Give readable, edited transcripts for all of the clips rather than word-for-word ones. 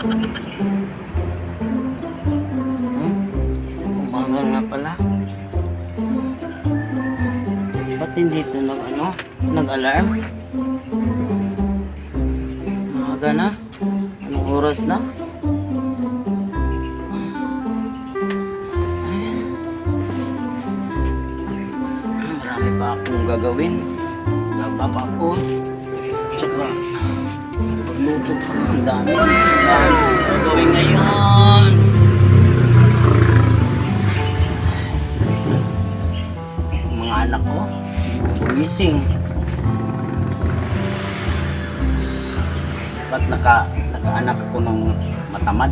Hmm? Umaga nga pala. Ba't hindi ito nag-alarm? Maaga na? Anong oras na? Ay. Marami pa akong gagawin. Laba pa ako. Tsaka, pagluto pa. Ang dami. Ang dami kong gagawin ngayon. Ang mga anak ko, gumising. Ba't nakaanak ako ng matamad?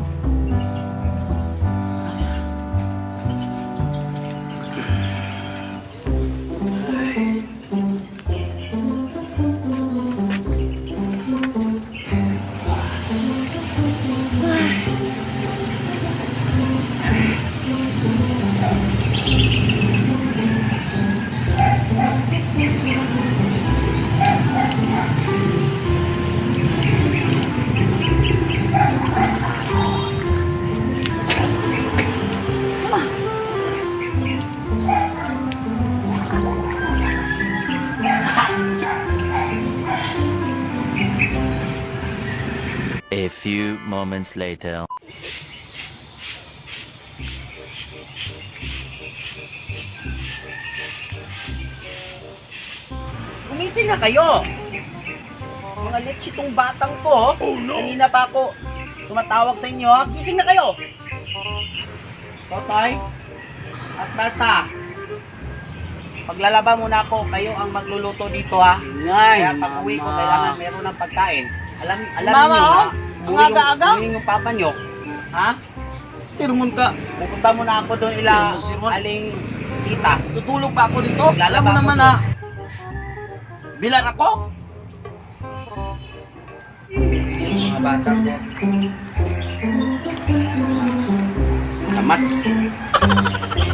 A few moments later. Gumising na kayo! Mga leche itong batang to, oh. Oh no! Kanina pa ako tumatawag sa inyo, ha? Gising na kayo! Totoy at Marta, paglalaba muna ako, kayo ang magluluto dito, ha? Ingay, Kaya pag uwi ko, mama. kailangan meron ng pagkain. Alam Mama, niyo oh, na, ang umuwi yung, aga-aga. umuwi yung papa niyo, ha? Sermon ka. Pupunta muna ako doon ila Sermon, sermon. Aling Sita. Tutulog pa ako dito. Lalaba Alam mo ako naman doon. na bilar ako. Yung mga bata ko. Tamat.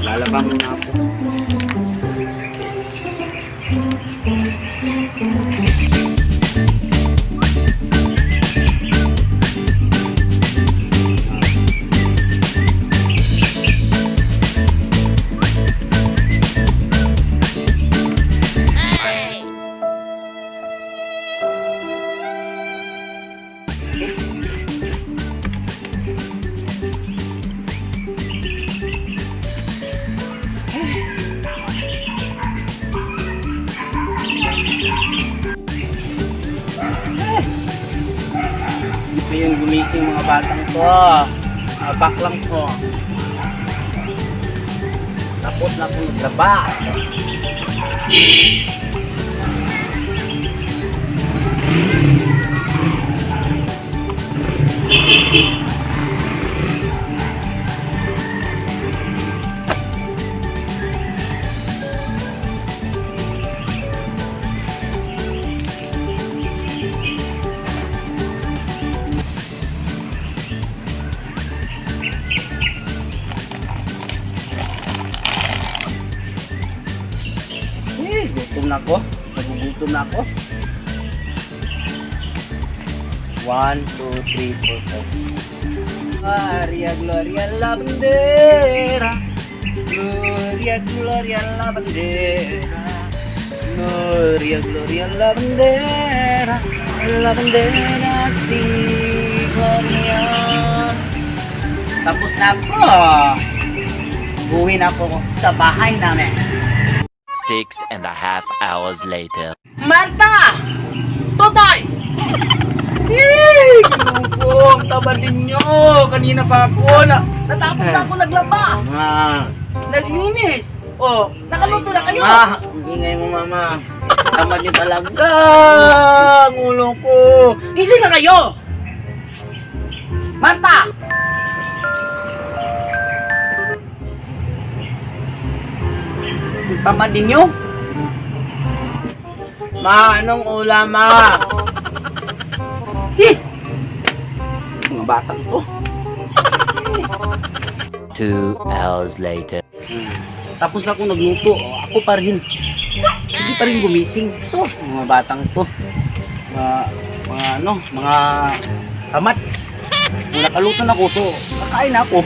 Lalaba muna ako. Hindi pa yung gumising mga batang to. Mga baklang to. Tapos na akong naglaba. Eh, gutom na ako. Nagugutom na ako. 1, 2, 3, 4, 5. Gloria, gloria la bandera. Gloria, gloria la bandera. Gloria, gloria la bandera. La bandera, sí, gloria. Tapos na ako. Uwi na ako sa bahay namin. 6.5 hours later. Marta! Totoy! Eh, ko, ang taba ninyo. Kanina pa ako na. Natapos na ako naglaba. Ma. Naglinis. Oh, nakaluto na kayo. Ma, ang ingay mo, mama. Tamad niyo talaga. Ang ulo ko. Gising na kayo. Marta! Ang tamad ninyo. Ma, anong ulam, ma? Eh! Mga batang to. 2 hours later. Tapos ako nagluto. Oh, ako pa rin. Hindi pa rin gumising. Sus, mga batang to. Mga, mga ano, mga tamat. Muna Nakaluto na ako, so kakain na ako.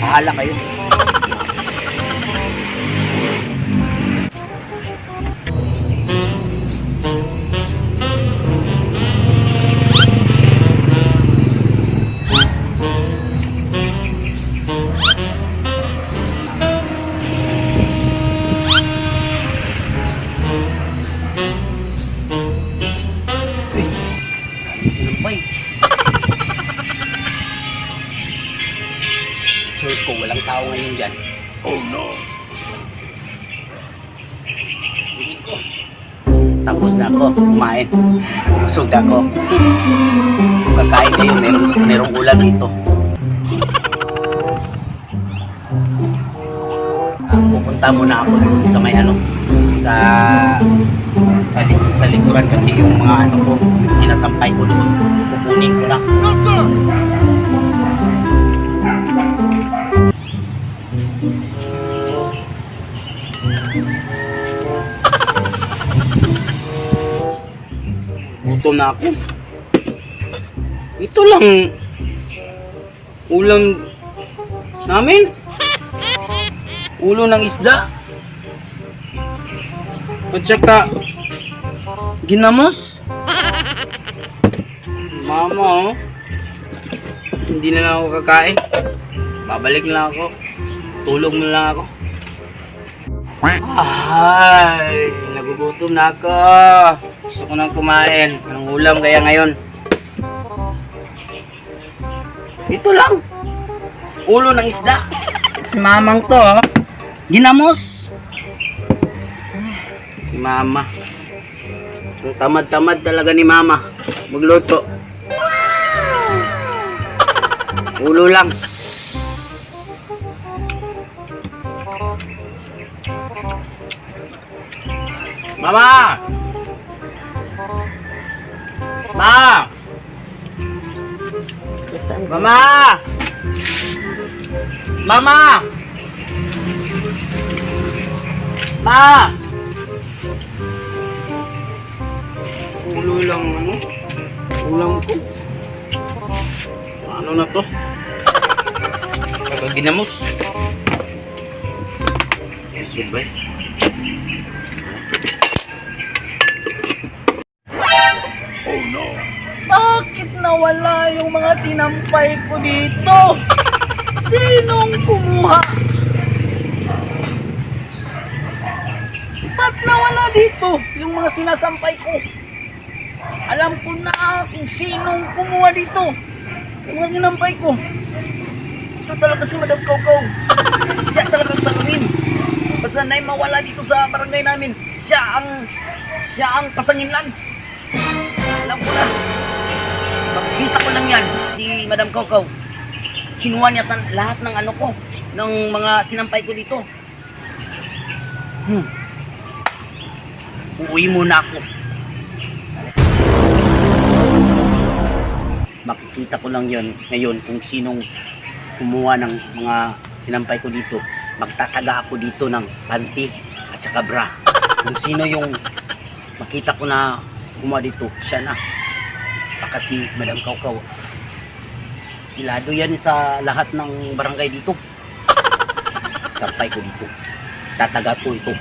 Bahala kayo. Uy, maraming sinampay. Sure ko, walang tao ngayon dyan. Oh no! Kunin ko. Tapos na ako, kumain. Busog na ako. Kung kakain kayo, merong ulam dito. Pupunta muna ako doon sa may ano, sa likuran kasi yung mga ano ko, yung sinasampay ko doon, kukunin ko na. Gutom na ako. Ito lang ulam namin. Ulo ng isda. At saka ginamos. Mama, oh. Hindi na lang ako kakain. Babalik na lang ako. Tulog na lang ako. Ay, nagugutom na ako. Gusto ko nang kumain. Anong ulam kaya ngayon? Ito lang. Ulo ng isda. Si mamang to, oh. Ginamos. Si mama. Ang tamad-tamad talaga ni mama. Magluto. Ulo lang. Mama! Ma! Mama! Mama! Ma! Ulo lang ano? Ulam ko. Ano na to? Kakaginamos. Subay. Bakit nawala yung mga sinampay ko dito? Sinong kumuha? Ba't nawala dito yung mga sinasampay ko? Alam ko na kung sinong kumuha dito sa mga sinampay ko. Ito talaga si Madam Coco. Siya talagang sangin. Basta na mawala dito sa barangay namin, siya ang pasanginlan. Alam ko na. Makikita ko lang yan, si Madam Coco. Kinuha niya lahat ng ano ko, ng mga sinampay ko dito. Uuwi muna ako. Makikita ko lang yon ngayon kung sinong kumuha ng mga sinampay ko dito. Magtataga ako dito ng panty at saka bra. Kung sino yung makita ko na kumuha dito, siya na. Baka si Madam Kaukaw. Ilado yan sa lahat ng barangay dito. Sampay ko dito. Tataga ko ito.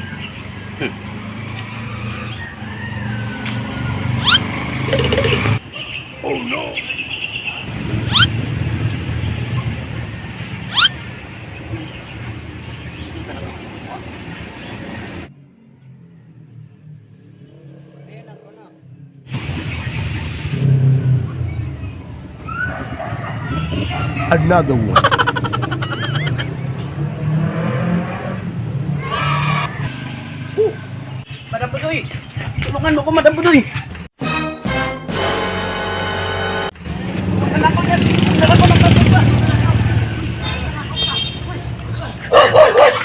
Sino talaga ang kumuha? Another one. Madam Budoy! Tulungan mo ko, Madam Budoy!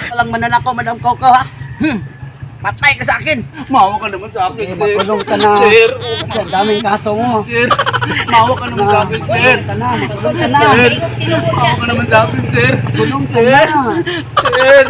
Walang mananakaw, Madam Coco, ha? Patay ka sa akin! Maawa ka naman sa akin, sir. Makulong ka na. Sir, Kasi ang daming kaso mo. sir. Maawa ka naman sa akin, sir. Makulong ka na. Makulong ka na. Sir, maawa ka naman sa akin, sir. Kulong ka Sir, na. sir.